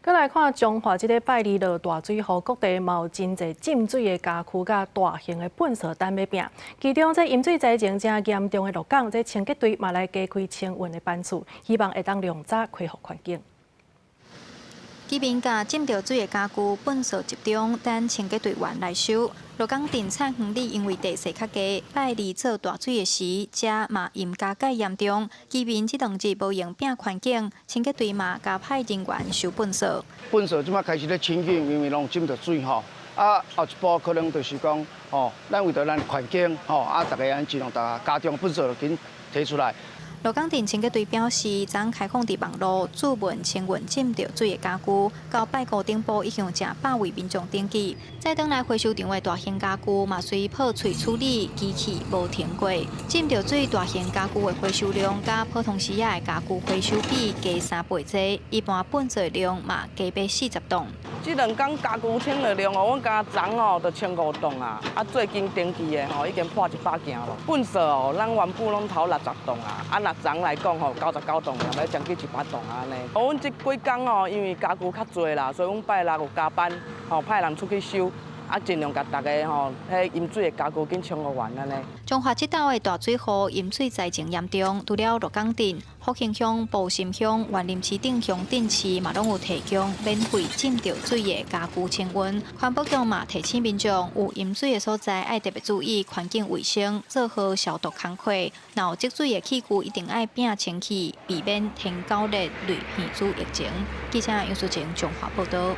閣來看彰化這禮拜二落大水雨，各地嘛有真濟浸水的家具佮大型的糞掃等欲拚。其中這淹水災情誠嚴重的鹿港，這清潔隊嘛來加開清運的班次，希望會當量早恢復環境。居民共浸著水的家具、糞掃集中，等清潔隊員來收。鹿港鎮菜園里因為地勢較低，拜二做大水的時，遮嘛淹加蓋嚴重。居民這兩日無閒拚環境，清潔隊嘛加派人員收糞掃。糞掃這擺開始咧清潔，因為攏浸著水吼。啊，後一步可能就是講，吼，咱為著咱環境，吼，啊，逐家按盡量逐家中糞掃就緊提出來。鹿港鎮清潔隊表示，昨開放佇網路注文清運浸著水的家具，到拜五頂晡已經有成百位民眾登記。載轉來回收場的大型家具嘛，隨破碎處理，機器無停過。浸著水大型家具的回收量，佮普通時仔的家具回收比加3倍濟，一般糞掃量嘛加欲40棟。這兩工家具清的量哦，阮敢昨哦就清5棟啊，啊最近登記的吼已經破100件咯。糞掃哦，咱原本攏頭60棟啊，啊若昨來講吼99棟，欲將近100棟啊按呢。阮這幾工哦，因為家具較濟啦，所以阮拜六有加班，吼派人出去收。啊，盡量共逐家吼，彼淹水的家具緊清予完按呢。彰化這晝的大水雨淹水災情嚴重，除了鹿港鎮、福興鄉、埔心鄉、員林市等鄉鎮市嘛，攏有提供免費浸著水的家具清運。環保局嘛提醒民眾，有淹水的所在愛特別注意環境衛生，做好消毒工課。若有積水的器具，一定愛拚清氣，避免天狗熱類鼻疽疫情。記者楊淑晴彰化報導。